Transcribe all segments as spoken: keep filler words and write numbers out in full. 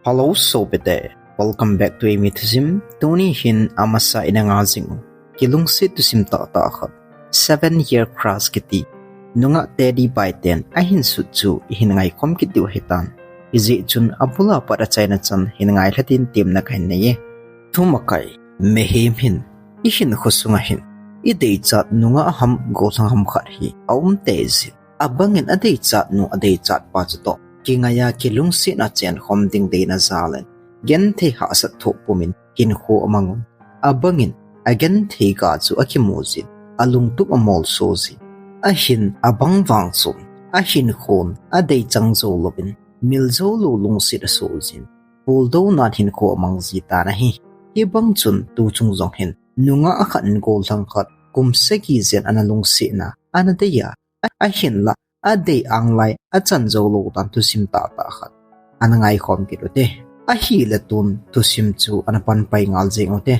Hello sopite, welcome back to Eimi Thusim. Tuni hin amasa ina nga jing u, kilungset thusim tahtah khat, Seven Year Crush kiti nungah teddy bear ten ahin sut chu ihin ngaikhom kit diu ahitan. Hijeh chun abul a pat achaina chan hin ngailha tin temna kahin nei e. Thumakai, mihem hin ihinkho sunga hin ideichat nungah ham gollhang ham khat hi aum teijin. Abangin adeichat nu adeichat pa chutoh kingaiya kilungsetna chenkhom ding deina jalin genthei hahsat thoh pumin hinkho amangun. Abangin agenthei ga chu akimu jin, alungtup amolso jin. Ahin abang vang chun ahinkhon adeichang jou louvin, mil joulou lungset asoh jin, puldounan hinkho amang jitan ahi. Hibang chun tuchung jong hin nungah khat in gollhang khat kum sagi jen ana lungsetna ana deiya, ahinla adei anglai achan joulou dan thusim tahtah khat ana ngaikhom kit ute. Ahile tun thusim chu ana panpai ngal jeng ute.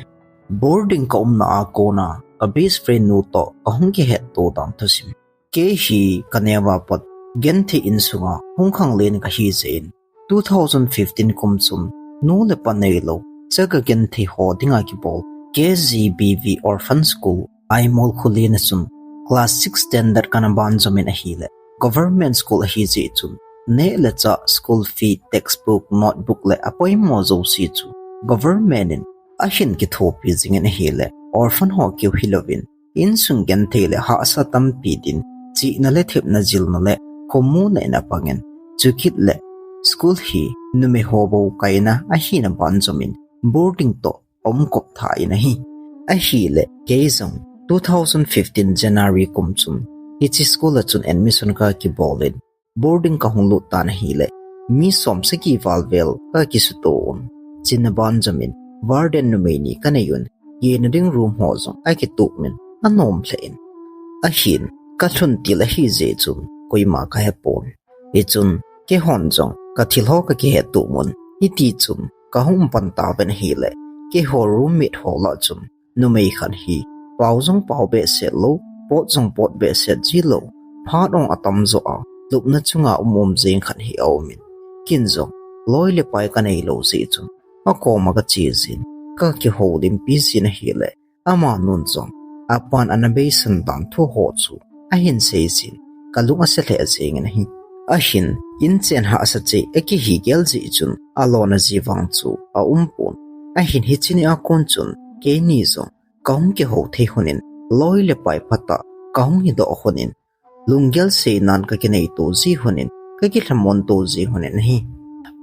Boarding kaumna a kona ka best friend nu toh kahung kihetto dan thusim. Kei hi kaneova pat genthei insunga hung khanglen kahi jeh in, two thousand fifteen kum chun nu le pa neilou, chaga genthei ho dinga kibol K G B V Orphan School, Aimol Khullen a chun class six standard kana banjomin ahile, government school ahi jeh chun neh le chah, school fee, textbook, notebook le apoimo jouse chu government in ahin kithopi jingin ahile, orphan ho keu hilouvin, insung genthei le hahsa tampi din, chihna le thepna jilna le khomuna in apangin, chukit le school hi numei ho bou kaina ahina banjomin boarding toh aumkop tha in ahi. Ahile kei jong two thousand fifteen January kum chun hiche school a chun admission kakibolin, boarding kahung lut tan ahile, mi som sagi val vel kakisuto un. China banjomin warden numei ni kanei un, kina ding room ho jong akitup min anom lheh in. Ahin kalhun til ahi jeh chun koima kahepon. Hichun keihon jong kathil ho kakihetup un. Hitichun kahung pan tauvin ahile, keiho roommate ho lah chun numei khat hi pao jong pao behseh lou, pot jong pot behseh jilou, phat jong atamjo a, lupna chunga um um jeng khat hi aumin. Ken jong loi le pai kaneilou jeh chun akoma kache jin, kakihoulimpi jin ahile, amanun jong apan ana beisan dan thu ho chu ahin sei jin, kalung ase lheh jengin ahi. Ahin inchen hahsa cheh akihi gel jeh chun alona ji vang chu aumpon. Ahin hiche nia kon chun keini jong kahung kihou thei lhonin, loi le pai phatah kahung hidoh lhonin, lunggel seinan kakineito ji lhonin, kakilhamon to ji lhonin ahi.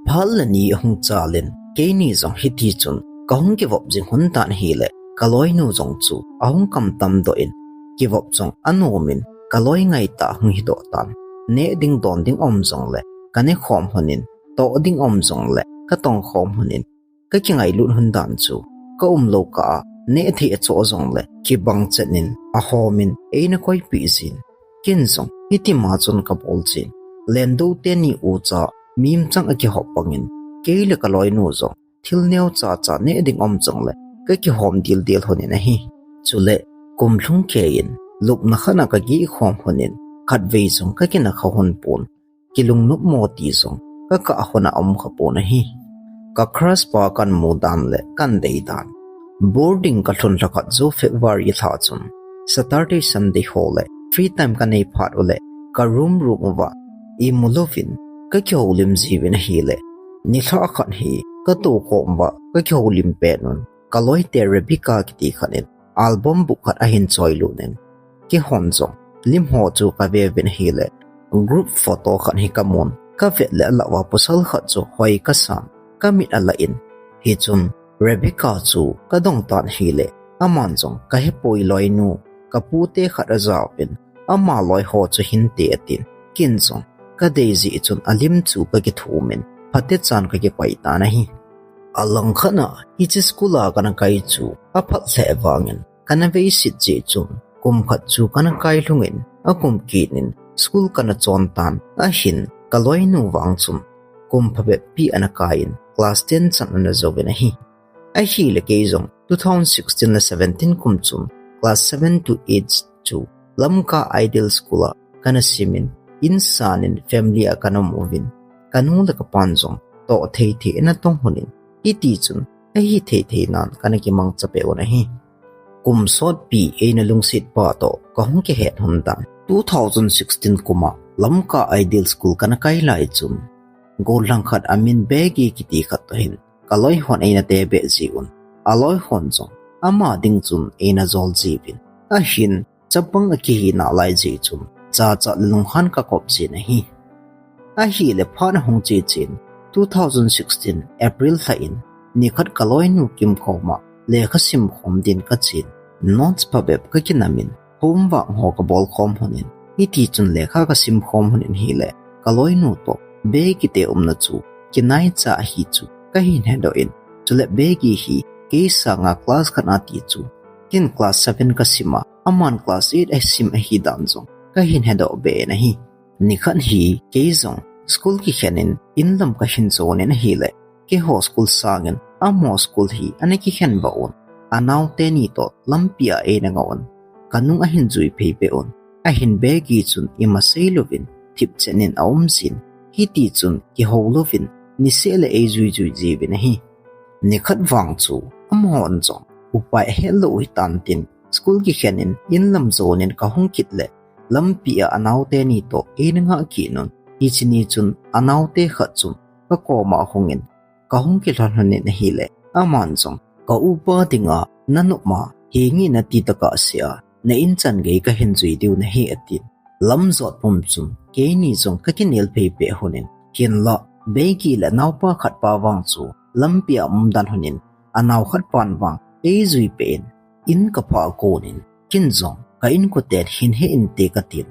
Phat le ni ahung chalin, keini jong hitichun kahung kivop jing lhon tan ahile, kaloinu jong chu ahung kamtamdoh in, kivop jong anomin, kaloi ngaitah ahung hidoh tan. Neh ding don ding aum jongle kanekhom lhonin, toh ding aum jongle katongkhom lhonin, kakingailut lhon dan chu, kaumlou kah a neh thei achoh jongle kibang chet in ahomin eina koipeh jin. Ken jong hitima chun kabol jin, lendou teni ucha mimchang akihop bangin, kei le kaloinu jong thil neocha cha neh ding um jongle kakihom dildel lhonin ahi. Chule kum lhung keiyin lupna khat a kageh khom lhonin, khatvei jong kakina kha lhon pon, kilungnop mo ti jong kakah lhon aum khapon ahi. Ka crush pa kahin mu dan le kahin dei dan, boarding kalhun lhakhat jou February lha chun, Saturday Sunday ho le free time kanei phat ule, ka room room uva imu louvin kakihoulim jiuvin ahile, nilhah khat hi katoukhom uva kakihoulim pet un, kaloite Rebecca kiti khat in album book khat ahin choilut in, keihon jong lim ho chu kaveuvin ahile, group photo khat hi kamun, kavet le alah uva pasal khat chu hoi kasan, kamit alah in, hichun Rebecca chu kadong tan ahile, aman jong kahepoi loinu, kapute khat ajauvin, ama loi ho chu hinte atin, ken jong kadei jeh chun alim chu kakithumin, phatechan kakikoi tan ahi. Alangkhat a hiche school a kana kai chu aphat lheh vangin, kana veiset jeh chun kum khat chu kana kai lhungin, akum kit in school kana chon tan, ahin kaloinu vang chun kum phabep pi ana kai in class ten chan ana jouvin ahi. Ahile kei jong two thousand sixteen le seventeen kum chun class seven to eight chu Lamka Ideal School a kana simin, insan in family a kana um uvin, kanu le kapan jong toh thei thei ana tong lhonin, hiti chun ahithei thei nan kana kimangcha peh un ahi. Kum sotpi eina lungset pa toh kahung kihet lhon dan two thousand sixteen kum a Lamka Ideal School kana kai lai chun, gollhang khat amin Begi kiti khat toh hin kaloi hon eina tebeh jiuvin, aloi hon jong ama ding chun eina jol jiuvin, ahin chapang akihi nalai jeh chun jachat le lunghan kakop jin ahi. Ahile phat ahung che chen, two thousand sixteen April lha in, nikhat kaloinu Kim koma lekha simkhom din kachen, notes phabep kakinamin, homework ho kabol khom lhonin, hiti chun lekha kasim khom lhonin ahile, kaloinu toh Begi te umna chu kinaicha ahi chu kahin hedoh in, chule Begi hi kei sanga class khat a ti chu, ken class seven kasim a, aman class eight asim ahi dan jong kahin hedoh be in ahi. Nikhat hi kei jong school kikhen in inlam kahin jon in ahile, keiho school sangin amaho school hi ana kikhen bah un, anaote ni toh lampi a eina ngah un, kanung ahin jui phei peh un, ahin Begi chun ima seilouvin thipchet in aum jin, hiti chun kihou louvin niseh le eijui jui jiuvin ahi. Nikhat vang chu amahon jong upai ahet lou u hitan tin, school kikhen in inlam jon in kahung kit le, lampi a anaote ni toh eina ngah kit un, hiche ni chun anaote khat chun kakoma ahungin, kahung kilhon lhonin ahile, aman jong, ka upa dinga nanop ma, henge nati tokah sea, na in chan gei kahin jui diu nahi atin. Lamjot pum chun keini jong kakinel phei peh lhonin, hinlah Begi le naopa khat pa vang chu lampi a umdan lhonin, anao khat pan vang eijui peh in, in kaphah konin, ken jong ka inkoten hin he inte katin,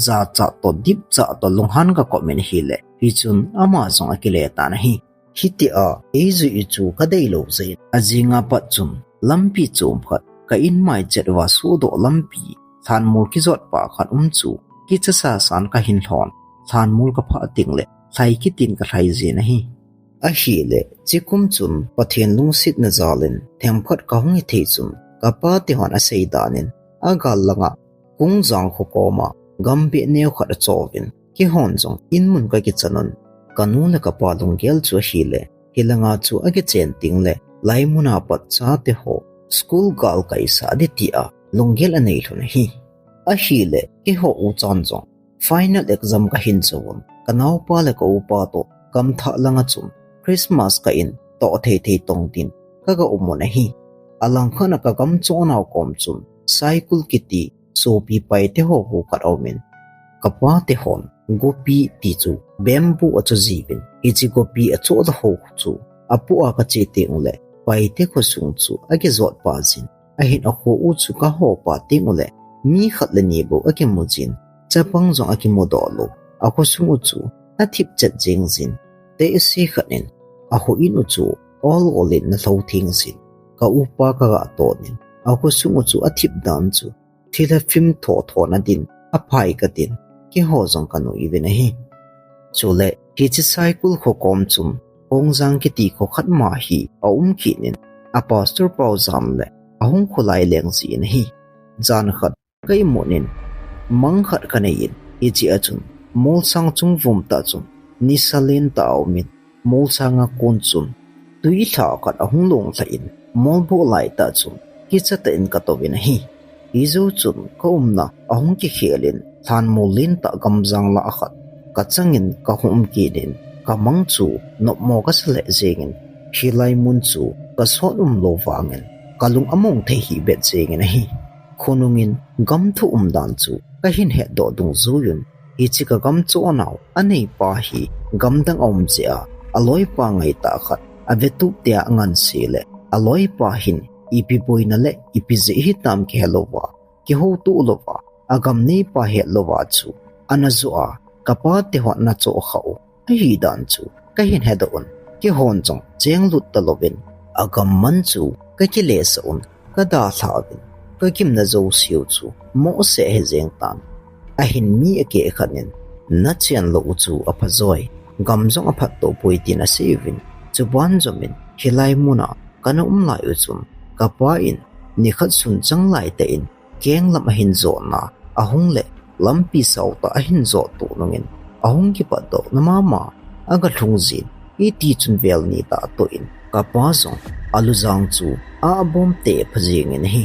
jachat toh dipchat toh lunghan kakop in ahile, hichun ama jong akile tan ahi. Hitia eijui u chu kadeilou jeh in, ajinga pat chun lampi chom khat, ka in mai chet uva sohdoh lampi, lhanmol kijot pa khat um chu kicha sasan kahin lhon, lhanmol kaphah tengle lhai kitin kalhai jin ahi. Ahile, chukum chun Pathen lungsetna jalin themkhat kahung hithei chun, kapa tehon asei danin, agal langa Kungjang kho koma gambih neo khat achouvin, keihon jong inmun kakichan un, kanu le kapa lunggel chu ahile, hilanga chu akichen tengle, hilai muna pat chateho school galkai sah ding tia lunggel anei lhon ahi. Ahile, keiho uchan jong final exam kahin jouvun, kanaopa le ka upa toh gamthah langa chun Christmas ka in toh thei thei tong din kaga umun ahi. Alangkhat a kagam chohnau kom chun Saikul kiti sopi paite ho kho khat aumin, kapa tehon gopi ti chu bamboo achoh jiuvin, hiche gopi achohna ho chu apoh a kache tengule, paite khosung chu akijot pah jin, ahin akho u chu kaho pah tengule, mi khat le ni bou akimu jin, chapang jong akimudoh lou, akhosung u chu athip chet jeng jin, tehse khat in akho in u chu ol ol in ana lhou theng jin, ka upa kaga tonin, akhosung u chu athip dan chu thilha film tho thona din aphai katin, keiho jong kanuiuvin ahi. Chule hiche Saikul kho kom chun Kongjang kiti kho khat ma hi aum kit in, a pastor pau jam le ahung kholai leng jin ahi. Jan khat ka imun in, mang khat kanei in, hiche a chun molsang chung vum tah chun nisa lentah aumin, molsang a kon chun twi lha khat ahung long lha in, molboh laitah chun kichatah in katouvin ahi. Hijou chun ka umna ahung kikhel in, lhanmol lentah gamjang lah khat kachangin kahung um kit in, kamang chu nopmo kasa lheh jengin, hilai mun chu kasot umlou vangin kalung among thei hih bet jengin ahi. Khonungin gamthu umdan chu kahin hetdoh dungjuiyun, hiche kagam chohnau aneipa hi gamdang aum jeh a, aloipa ngaitah khat avetup tia anganse le, aloipa hin ipi boina le ipi jeh hitam kihelouva, kihoutoh louva, agam neipa hetlouva chu ana joh a, kapa tehon ana chohkhah u ahidan chu kahin hedoh un, keihon jong chenglut talouvin, agam man chu kakilesah un, kadalhah uvin, kagimna jouseu chu mohseh hijeng tan. Ahin mi akeh khat in, nachen lou u chu aphajoi, gam jong aphattoh poi tin aseiuvin, chuban jomin hilai muna kana um lai u chun, kapa in nikhat sun chang laitah in kenglam ahin jotna ahung le, lampi saotah ahin jottoh nungin, ahung kipatdohna mama agalhung jin, Hiti chun vel ni tah toh in kapa jong alujang chu abom tepha jengin ahi.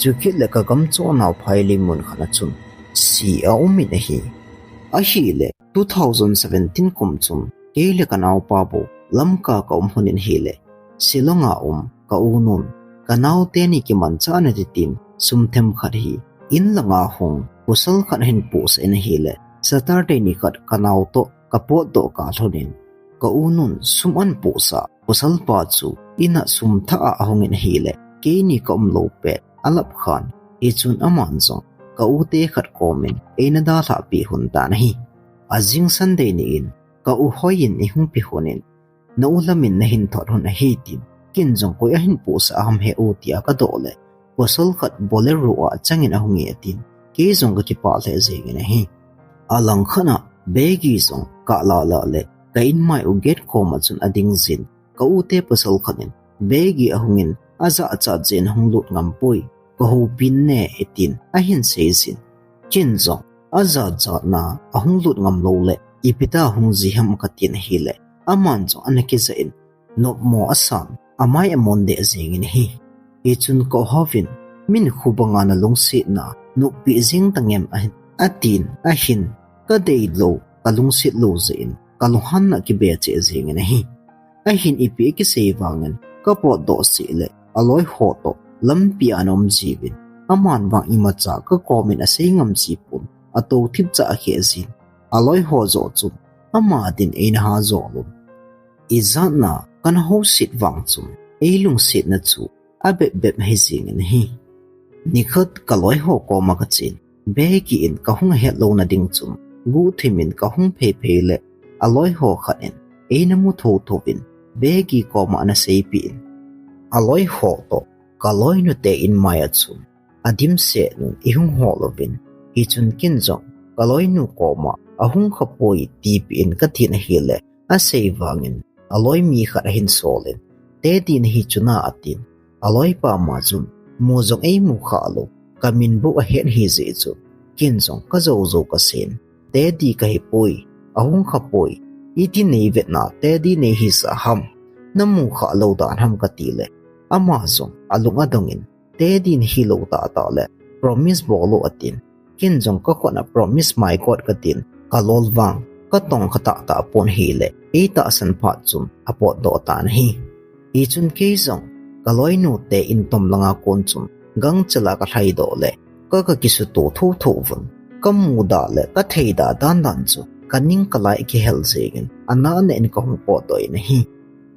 Chukit le kagam chonau phailei mun khat a chun si aumin ahi. Ahile two thousand seventeen kum chun kei le kanaopa bou Lamka kaum lhonin ahile, Shillong a um kaunun kanaote ni kimanchah nati tin sum themkhat hi in langa hung pasal khat ahin pohsah in ahile, Saturday ni khat kanao toh kapotdoh kah lhonin, kaunun sum ahin pohsah pasalpa chu in a sum thah a ahungin ahile, keini kaum lou pet alapkhan, hichun aman jong kaute khat komin eina dalhah peh lhon tan ahi. Ajing Sunday ni in, ka u Hoi in eihung pe lhonin, na u Lam in nahin thot lhon ahi tin, ken jong koi ahin pohsah ham he u tia kadoh le, pasal khat Bolero a achangin ahunge atin, kei jong kakipah lheh jengin ahi. Alangkhat a Becky jong kalala le ka inmai u gate koma chun ading jin, ka ute pasal khat in Becky ahungin ajachat jeh in ahung lut ngam poi, kahoupin ne atin ahin sei jin, ken jong ajachatna ahung lut ngam lou le ipi ta hung ji ham katin ahile, aman jong ana kijah in nopmo asan, amai amon deh jengin ahi. Hichun ka u Hoi in, min khu banga nalungsetna noppeh jeng tangem ahin, atin ahin, kadeilou kalungset lou jeh in kalunghanna kibe cheh jengin ahi. Ahin ipi akisei vangin kapotdoh seh le aloi ho toh lampi a ana um jiuvin, aman vang imacha kakomin asei ngam ji pon, atou thipcha akheh jin, aloi ho joh chun ama din eina ha jol un, ijatna kana houset vang chun eilungsetna chu abep bep ahi jengin ahi. Nikhat kaloi ho koma kachen, Becky in kahung ahet louna ding chun guhthimin kahung pheiphei le, aloi ho khat in eina mu thouthou vin Becky koma ana seipeh in, aloi ho toh kaloinu te inmai a chun adimset un eihung hol uvin, hichun ken jong kaloinu koma ahung khapoi tipeh in katin ahile, asei vangin aloi mi khat ahin sol in, Teddy nahi chuna atin, aloipa ma chun mu jong eimu khah lou, kamin bou ahet ahi jeh chun ken jong kajou jou kasen, Teddy kahipoi, ahung khapoi, iti neivetna Teddy neihisah ham, namu khah lou dan ham katile, ama jong alung adongin, Teddy nahilou tahtah le promise bol o atin, ken jong kakhut a promise mai got katin, kalol vang katong kha tahtah pon ahile, eitahsan phat chun apotdoh tan ahi. Hichun kei jong kaloinu te in tom langa kon chun gangchel a kalhaidoh le, ka kakisuto thouthou vun, kamudah le katheidah dandan chu kaning kalai akihel jengin, ana ana in kahung potdoh in ahi.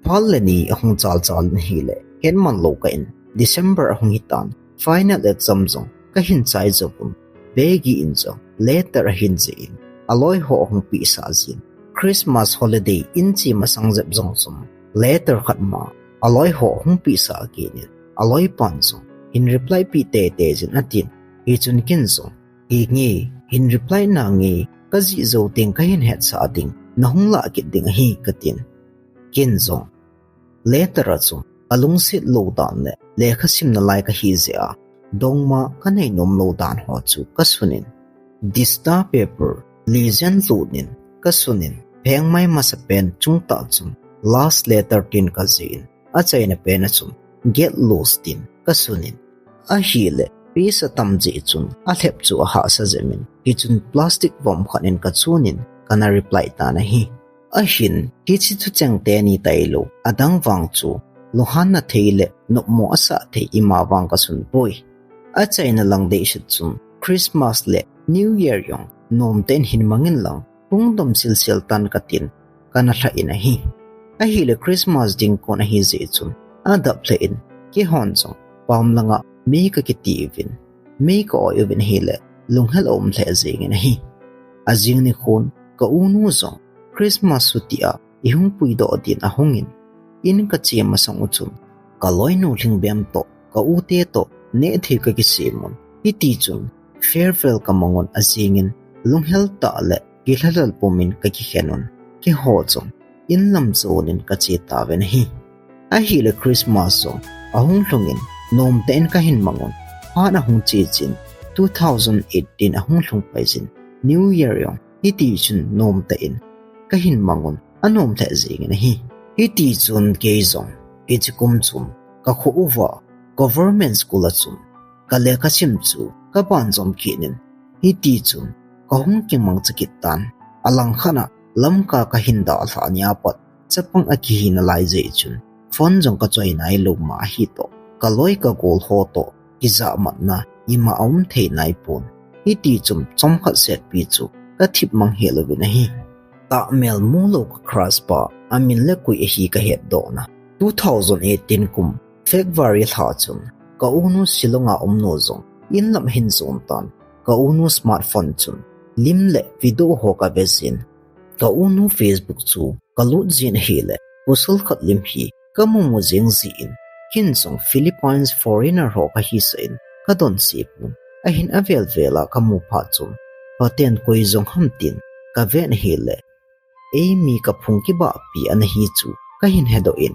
Phat le ni ahung chalchal in ahile, hetman lou kah in December ahung hitan, final exam jong kahin chai jouvun, Becky in jong letter ahin jih in, aloi ho ahung pehsah jin, Christmas holiday in che masang jep jong chun letter khat ma aloi ho ahung pehsah kit in, aloipan jong hin reply peh teitei jin atin, hichun ken jong, hinge, hin reply nange, kajih jou teng kahin hetsah ding, nahung lah kit ding ahi katin, ken jong letter a chu kalungset lou dan le lekha sim nalai kahi jeh a, dongma kanei nom lou dan ho chu kasunin, duster paper li jen lutnin kasunin, phengmai masapen chungtah chun love letter tin kajih in, achaina pen a chun get lost tin kasunin, ahile piece atam jeh chun alhep chu ahahsa jep in, hichun plastic vom khat in kachunin kana reply tan ahi. Ahin, hiche thucheng teni tailou, adang vang chu lunghanna thei le nopmo asah thei ima vang kasun poi. Achaina lang deisah chun Christmas le New Year jong nomtah in hin mangin lang, hung dom silsel tan katin, kana lhah in ahi. Ahile Christmas ding kon ahi jeh chun adap lheh in, keihon jong pam langa mei kakiti uvin, mei ka-oi uvin ahile, lunghel aum lheh jengin ahi. Ajing nikhon ka unu jong Christmas chuti a eihung puidoh din ahungin, in kache masang u chun kaloinu Lhingbem toh ka ute toh nehthei kakisem un, hitichun farewell kamangun, ajingin lunghel tah le kilhalal pumin kakikhen un, keiho jong inlam jonin kache tauvin ahi. Ahile Christmas jong ahung lhungin, nomtah in kahin mangun, phat ahung che chin, two thousand eighteen ahung lhung paijin, New Year jong hitichun nomtah in kahin mangun, anom lheh jengin ahi. Hiti chun kei jong, hiche kum chun, ka kho uva, government school a chun, ka lekha sim chu, ka banjom kit in, hiti chun, ka hung kimangcha kit tan, alangkhat a, Lamka ka hin dalha nia pat, chapang a kihi nalai jeh chun, phone jong ka choi nailou ma ahi toh, ka loi ka gol ho toh, kijahmatna, ima aum thei naipon. Hiti chun, chomkhat setpi chu, ka thip mang hel uvin ahi. Tahmel mulou ka crush pa, amin le koi ahi ka hetdoh na. Two thousand eighteen kum, February lha chun, ka unu Shillong a umnu jong, in lam ahin jon tan, ka unu smartphone chun, lim le video ho ka ve jin. Ka unu Facebook chu, ka lut jin ahile, pasal khat lim hi, ka mumu jing jin, ken jong Philippines foreigner ho ka hisah in, ka donse pon, ahin avel vel a ka mu phat chun, phaten koi jong ham tin, ka vet ahile, eimi ka phung kibahpi ana hi chu ka hin hedoh in.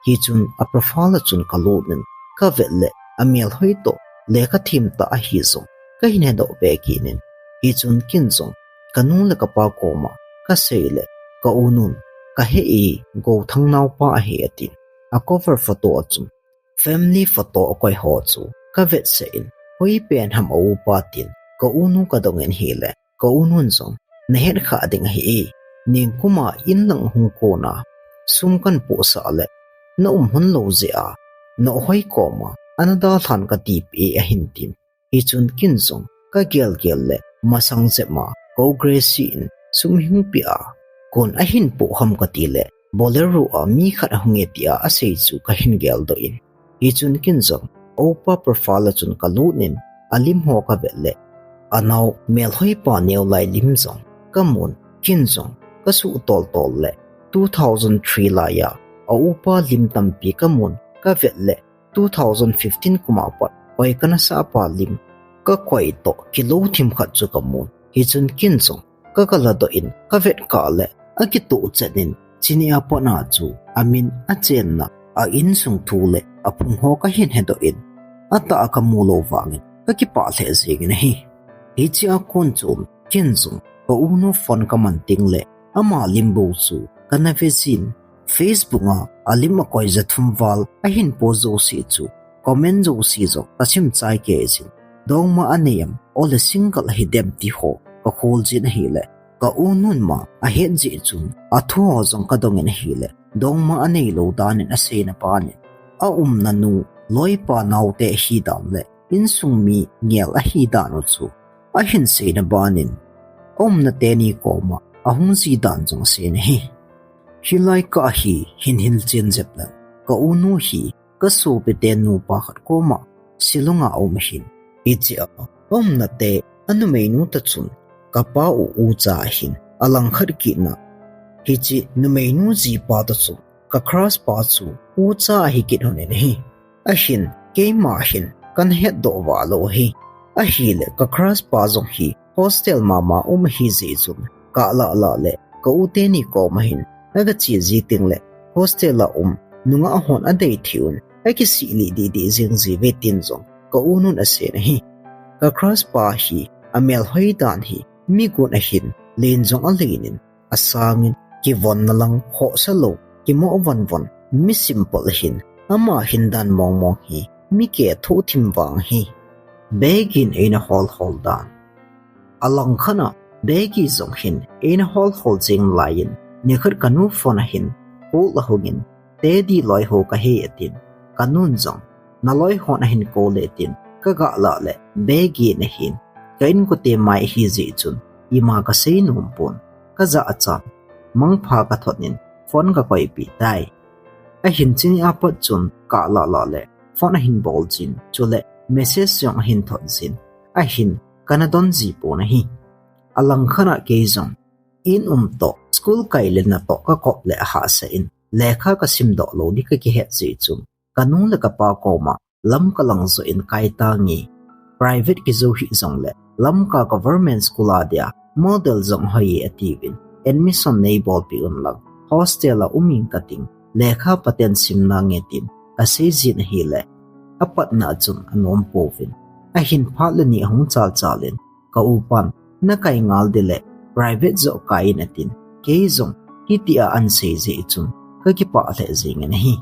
Hichun a profile a chun ka lut in ka vet le amel hoi toh lekha themtah ahi jong ka hin hedoh be kit in. Hichun ken jong ka nu le ka pa koma ka sei le ka u nun ka he e, Gouthang naopa ahi atin. A cover photo a chun family photo akoi ho chu ka vetsah in, hoipen ham a upa tin ka u nu ka dong in ahile, ka u nun jong, na het kha ding ahi e, ningkuma in lang hung kon a, sum kan pohsah le, na um hon lou jeh a, na hoi koma, ana dalhan ka tipeh e ahin tin. Hichun ken jong, ka gel gel le, masang jep ma, ka u Gracie in, sum hung pe a, kon ahin poh ham ka ti le, Bolero a mi khat ahung e tia asei chu ka hin geldoh in. Hichun ken jong, a upa profile a chun ka lut in, a lim ho ka vet le, a nao melhoipa neo lai lim jong ka mun, ken jong, ka suh tol tol le, two thousand three lai a, a upa lim tampi ka mun, ka vet le, two thousand fifteen kum a pat, hoi ka nasah pa lim, ka koi toh, kilou thim khat chu ka mun. Hichun ken jong, ka kaladoh in, ka vet kah le, akitoh chet in, chuni a pat a chu, amin achenna, a insung thu le, a phung ho ka hin hedoh in, atah a ka mu lou vangin, ka kipah lheh jeng in ahi. Hiche a kon chun, ken jong, ka u nu phone ka man teng le, ama lim bou chu, ka na ve jin, Facebook a, a lim akoi ja thum val, ahin post jouse chu, comment jouse jong, ka sim chai kei jin, dongma anei em, ole single ahi dem ti ho, ka khol jin ahile, ka u nun ma, ahet jeh chun, a thu ho jong ka dong in ahile, dongma anei lou dan in asei na ban in, a umna nu, loipa naote ahi dan le, insung mi ngel ahi dan u chu, ahin sei na ban in, a umna teni koma, ahung ji dan jong asei in ahi. Hilai kah hi, hin hilchen jep le, ka u nu hi, ka sopite nupa khat koma, Shillong a um ahin. Hiche a, a umna te, a numeinu toh chun, ka pa u ucha ahin, alangkhat kit na. Hiche numeinu jipa toh chun, ka crush pa chu, ucha ahi kit lhon in ahi. Ahin, keima hin, kana hetdoh val lou ahi. Ahile, ka crush pa jong hi, hostel mama um ahi jeh chun, ka lah lah le, ka u teni koma hin, aga che ji teng le, hostel a um, nungah hon adei thei un, akisih lih dih dih jing ji uve tin jong, ka u nun asei in ahi. Ka crush pa hi, amel hoi dan hi, mi gon ahin, len jong alen in, asang in, kivon na lang, khohsa lou, kimoh von von, mi simple ahin, ama hin dan mong mong hi, mi kethoh thim vang ahi. Bag in eina hol hol dan. Alangkhat a, bag hi jong hin, eina hol hol jing lai in, nikhat ka nu phone ahin, call ahung in, Teddy loi ho kahi atin, ka nun jong, na loi hon ahin kou le tin, ka ga lah le, bag hi ahin, ka inkote mai ahi jeh chun, ima ka sei nom pon, ka jachat, mangpha ka thot in, phone ka koipeh tai. Ahin chuni apat chun, ka lah lah le, phone ahin bol jin, chule, message jong ahin thot jin, ahin, kana don ji pon ahi. Alangkhat a kei jong, in um toh, school kai le na toh ka kop le ahahsa in, lekha ka sim doh lou ding ka kihet jeh chun, ka nu le ka pa koma, Lamka lang joh in kai tange. Private kijou hih jong le, Lamka government school a dia, model jong hoi e atiuvin, admission nei bolpeh un lang, hostel a um ing kating, lekha paten sim nange tin, ka sei jin ahile, apatna chun anom pouvin. Ahin phat le ni ahung chal chal in, ka upan, na kai ngal ding le, private joh kai in atin, kei jong, hitia ahin sei jeh chun, kakipah lheh jengin ahi.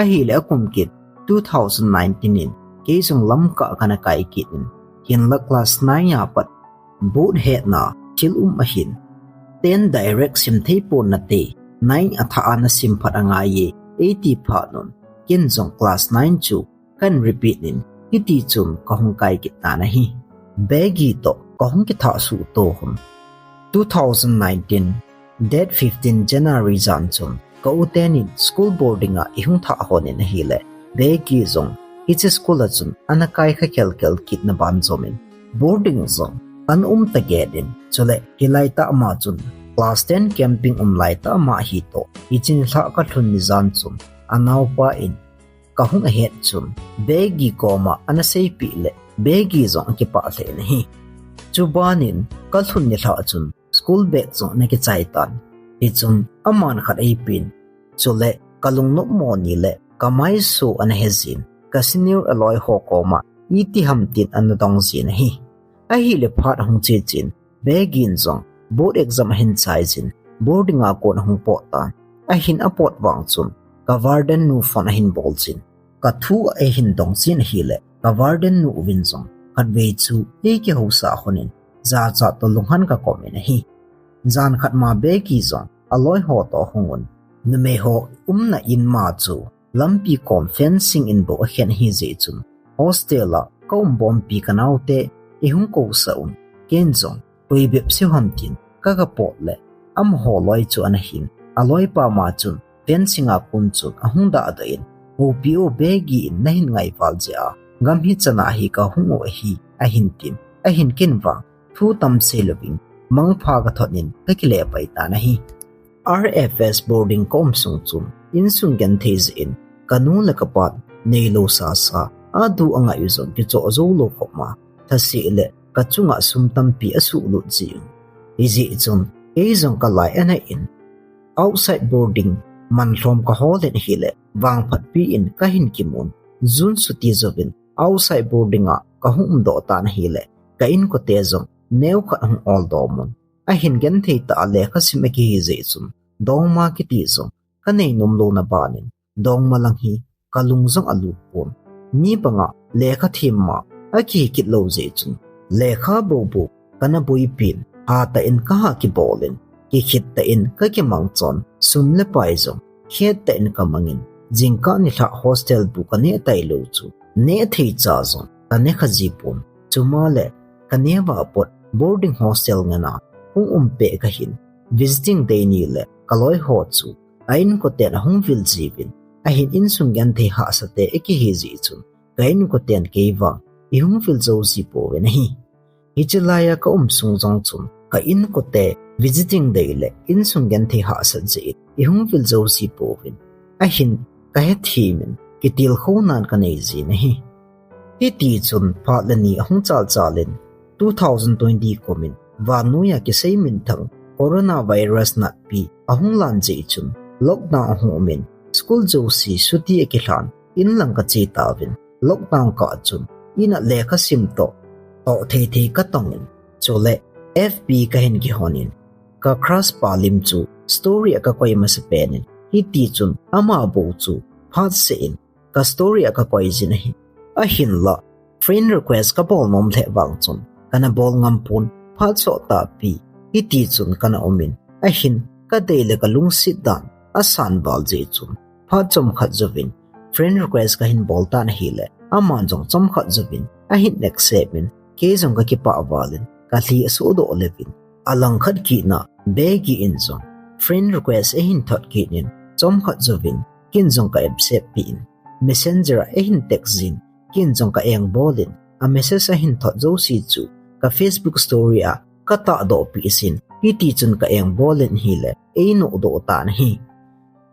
Ahile akum kit two thousand nineteen in kei jong Lamka kana kai kit in, hinla class nine a pat board hetna thil um ahin, ten direct sim thei pon nate, nine athah a nasim phat angaiye, eiti phat un, ken jong class nine chu kan repeat in, hiti chun kahung kai kit tan ahi. Begi toh kahung kithah suh to hun. Two thousand nineteen, date fifteen January jan chun, ka u tenin school boarding a ihung thah hon in ahile, Begi jong hiche school a chun ana kai kha kelkel kit na ban jom in, boarding jong ana um ta get in, chule hilai tah ma chun class ten camping um lai tah ma hi toh, hiche nilhah kalhun ni jan chun, anaopa in kahung ahet chun, Begi koma ana seipeh le, Begi jong akipah lheh in ahi. Chubanin kalhun nilhah chun school bag jong ana kichai tan. Hichun aman khat eipen, chule kalungnop mo ni le kamaiso ana he jin, ka senior aloi ho koma iti ham tin ana dong jin ahi. Ahile phat ahung che chen, Begi in jong board exam ahin chai jin, boarding a kon ahung pot tan. Ahin apot vang chun, ka warden nu phone ahin bol jin, ka thu ahin dong jin ahile, ka warden nu uvin jong khatvei chu eikihousa hon in, jachat toh lunghan kakom in ahi. Jan khat ma Begi jong aloi ho toh ahung un, numei ho umna in ma chu lampi kom fencing in bou akhen ahi jeh chun, hostel a ka um bompi ka naote ihung kousah un, ken jong koi bep seh ham tin ka kapot le, amaho loi chu ana hin, aloipa ma chun fencing a kon chun ahung dahdoh in, houpi o, Begi in nahin ngaival jeh a gam hichan a hi kahung u ahi, ahin tin, ahin ken vang thu tam seilouvin mangpha kathot in kakile pai tan ahi. R F S boarding ka um sung chun, insung genthei jeh in, kanu le kapan neilou sasa, adu angai u jong kichoh joulou khop ma, thase le kachunga sum tampi asuhlut jeh un. Hijeh chun, kei jong kalai ana in, outside boarding manlhom kahol in ahile, vangphatpi in kahin kimun, June chuti jouvin outside boarding a kahung umdoh tan ahile, ka inkote jong neokhat ahung oldoh mun. Ahin genthei tah a lekha sim akihi jeh chun, dongma kiti jong kanei nomlouna banin, dongma lang hi kalung jong alut pon. Mi banga lekha them ma akihi kit lou jeh chun, lekha boubou kana boipin, hatah in kaha kibolin, kikhit tah in kakimang chon, sum le pai jong khettah in kamangin, jingkah nilhah hostel bu kaneh tailou chu, neh thei cha jong kaneh kha jipon. Chuma le kaneh va pot boarding hostel ngena hung umpeh kahin, visiting day ni le kaloi ho chu a inkoten ahung vil jiuvin, ahin insung genthei hahsate ikihi jeh chun, ka inkoten kei vang ihung vil jou jipouvin ahi. Hiche laiya ka um sung jong chun, ka inkote visiting day le insung genthei hahsat jeh in ihung vil jou jipouvin, ahin kahethem in kitilkhounan kanei jin ahi. Hitichun phat le ni ahung chalchalin, two thousand twenty kumin vannoiya kisei minthang coronavirus natpi ahung lan jeh chun, lockdown ahung umin, school jouse chuti akilhan, inlang kache tauvin, lockdown kah chun ina lekha sim toh, toh thei thei katongin, chule F B kahin kihonin, ka crush pa lim chu story a kakoi masapen in, hitichun ama bou chu phatseh in ka story a kakoi jin ahi. Ahinla, friend request kabol nom lheh vang chun kana bol ngampon, phat sottahpi hitichun kana umin, ahin kadei le kalungset dan asan val jeh chun, phat chomkhat jouvin friend request kahin bol tan ahile, aman jong chomkhat jouvin ahin accept in, kei jong kakipah valin kalhi asohdoh leuvin, alangkhat kitna Begi in jong friend request eihin thot kit in, chomkhat jouvin ken jong ka accept peh in, Messenger a eihin text jin, ken jong ka engbol in, a message ahin thot jouse chu ka Facebook story a katahdoh peh jin, hitichun ka engbol in ahile einodoh tan ahi.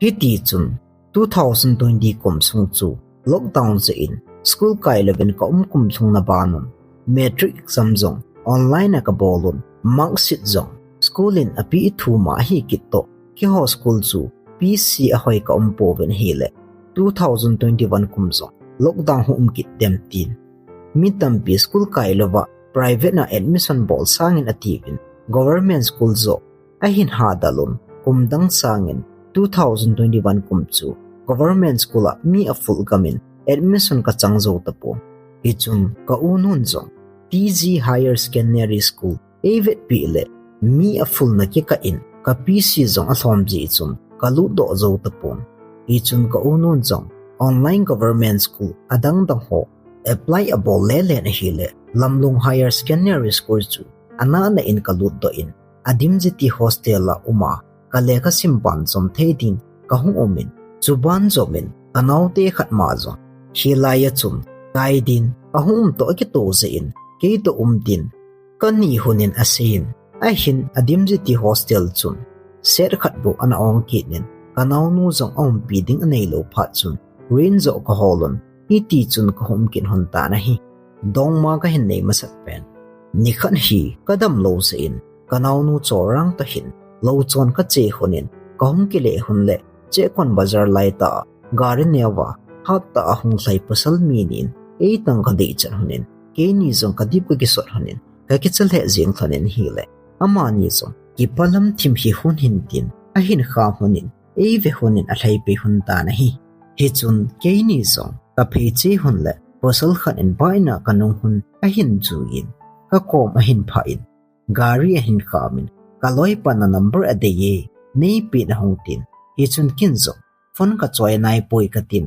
Hitichun two thousand twenty kum sung chu lockdown jeh in school kailouvin ka um kum lhungna banun, matric exam jong online a kabol un, marksheet jong school in apeh thum ahi kit toh, keiho school chu P C ahoi ka umpouvin ahile, two thousand twenty-one kum jong lockdown hung um kit dem tin, mi tampi school kailouva private na admission bol sangin atiuvin, government school joh ahin hadal un, kum dang sangin two thousand twenty-one kum chu government school a mi a full gam in admission ka chang jou tapon. Hichun ka u nun jong T G Higher Secondary School ei vetpi le mi a full na kikah in ka P C jong a lhom jeh chun ka lut doh jou tapon. Hichun ka u nun jong online government school adang dang ho apply a bol le len ahile Lamlung Higher Secondary School chu ana na in ka lut doh in a dim jiti hostel a um a ka lekha sim ban jom thei din ka hung um in, chuban jom in ka naote khat ma jong hilai a chun kai din a hung um toh a kito jeh in kei toh um din ka ni hun in a sei in, ahin a dim jiti hostel chun set khat bou ana ong kit in ka naonu jong a umpi ding a nei lou phat chun rin jo ka hol un, hiti chun ka hung um kit hun tan ahi. Dongma ka hin nei masat pen nikhat hi ka dam lou jeh in ka naonu Chorang toh hin lou chon ka che hun in ka hung kile hun le Chekon bazar lai tah a gari neo a hat tah a hung lhai pasal mi ni in ei tang ka dei chat hun in keini jong ka dip ka kisot hun in ka kicha lheh jeng lhon in ahile amani jong kipa lam thim hi hun hin tin ahin kham hun in ei ve hun in a lhai pei hun tan ahi. Hichun keini jong ka phei che hun le pasal khat in baina ka nung hun ahin jui in ka kom ahin phah in gari ahin kham in ka loipa na number a dei e, nei pe in a hung tin. Hichun kin jong phone ka choi nai poi ka tin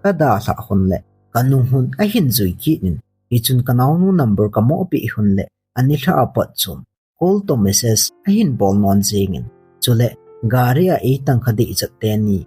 ka dalhah hun le ka nung hun ahin jui kit in, hichun ka naonu number ka mo peh hun le ani lha a pat chun call toh message ahin bol non jeng in, chule gari a ei tang ka dei chat teni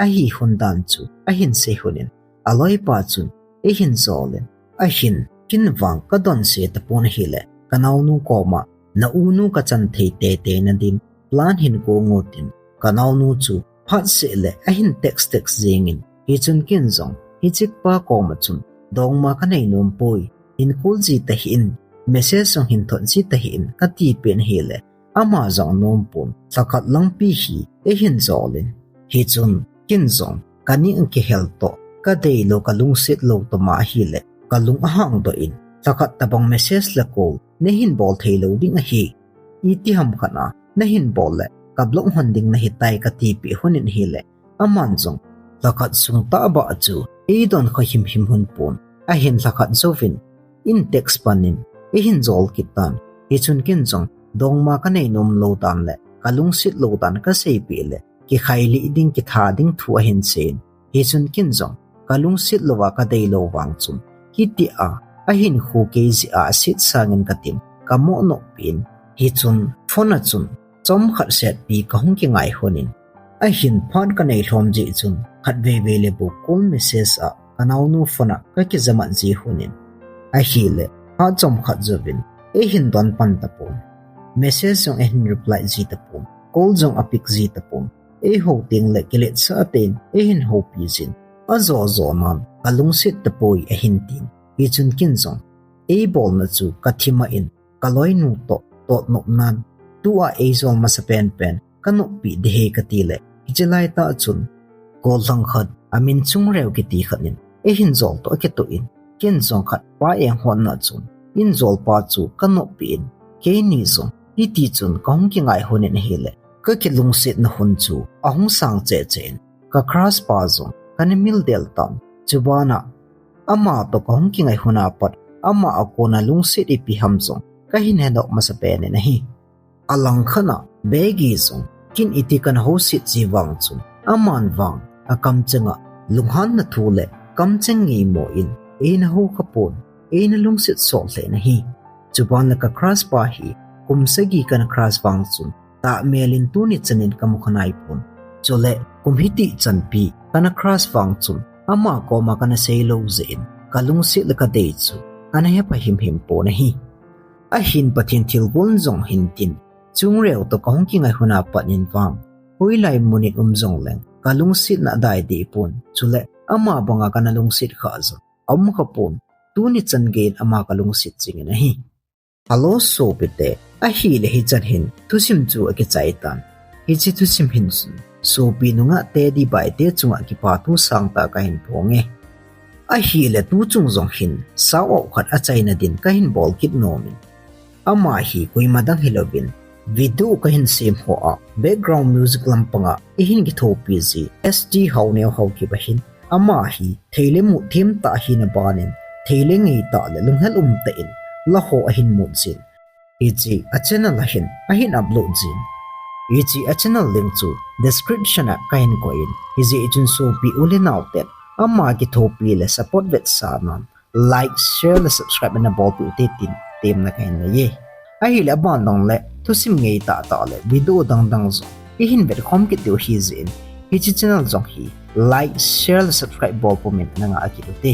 ahi hun dan chu ahin sei hun in a loipa chun eihin jol in, ahin kin vang ka don se tapon ahile ka naonu koma na u nu ka chan thei tete na din plan hin ko ngu tin ka naonu chu phat seh le ahin text text jeng in, hichun kin jong hichik pa koma chun dongma ka nei nom poi, hin call ji tahih in, message jong hin thot ji tahih in ka ti pen ahile ama jong nom pon lhakhat langpi hi eihin jol in, hichun kin jong ka ning kihel toh ka dei lou ka lungset lou toh ma ahile ka lung ahang doh in lhakhat tabang message le call nei hin bol thei lou ding ahi. Iti ham khat a na hin bol le ka block hon ding na hitai ka ti peh hun in ahile aman jong lhakhat sung tah bah chu ei don kha him him hun pon ahin lhakhat jouvin in text pan in eihin jol kit tan. Hichun kin jong dongma ka nei nom lou dan le ka lungset lou dan ka sei peh le kikhai lih ding kitha ding thu ahin sei in, hichun kin jong ka lungset lou a ka dei lou vang chun hiti a ahin khu kei jeh a aset sang in ka tin ka mo nop peh in, hichun phone a chun chomkhat setpi ka hung kingai hun in, ahin phat ka nei lhom jeh chun khatvei vei le bou call message a ka naonu phone a ka kijamat ji hun in, ahile phat chomkhat jouvin eihin don pan tapon, message jong eihin reply ji tapon, call jong a pick ji tapon, ei ho teng le kiletsah ten eihin houpi jin, ajo jo nan ka lungset tapoi ahin tin. Hichun kin jong ei bolna chu ka thim a in ka loinu toh tot nop nan, tua ei jol masa pen pen ka noppi ding ahi ka ti le, hiche lai tah chun gollhang khat amin Chungreu kiti khat in eihin jol toh akitoh in, kin jong khat pa eng hon na chun in jol pa chu ka noppi in, keini jong hiti chun ka hung kingai hun in ahile ka kilungsetna hun chu ahung sang cheh cheh in, ka crush pa jong kana mil del tan. Chuban a ama toh ka hung kingai hun a pat ama a kona lungset ipi ham jong ka hin he nop masa pen in ahi. Alang khat a Begi jong kin iti kana houset ji vang chun aman vang a kamcheng a lunghanna thu le kamcheng ngei mo in eina hou kha pon, eina lungset sot lheh in ahi. Chuban le ka crush pa hi kum sagi kana crush vang chun tahmel in tuni chan in ka mu kha nai pon. Chule kum hiti chanpi kana crush vang chun ama koma kana sei lou jeh in ka lungset le ka dei chu kana he pha him him pon ahi. Ahin Pathen thilgon jong hin tin, Chungreu toh ka hung kingai hun a pat in vang hoilai mun in um jong leng ka lungsetna adai deh pon, chule ama banga kana lungset kha jong aum kha pon, tuni chan gei in ama ka lungset jing in ahi. Hello sopite, ahile hichan hin thusim chu akichai tan. Hiche thusim hin sun sopi nungah te di bai te chunga kipa thu sangtah ka hin phong e. Ahile tuchung jong hin sao au khat achaina din ka hin bol kit nom in, ama hi koima dang hilouvin Video kahin sem ho a background music lampanga eihin kithopi ji S T Haoneo Haokip ahin, ama hi thei le muh themtah ahina banin thei le ngeitah le lunghel umtah in la ho ahin mut jin, hiche a channel ahin ahin upload jin. Hiche a channel link chu description a kahin koi in, hijeh chun sopi u le naoten ama kithopi le support vetsahnan like, share le subscribe ana bolpeh ute tin temna kahin nei e. Ahile aban dang le thusim ngeitah tah le video dangdang jong eihin vetkhom kit diu ahijeh in, hiche channel jong hi like, share le subscribe bol pumin ana ngah kit ute.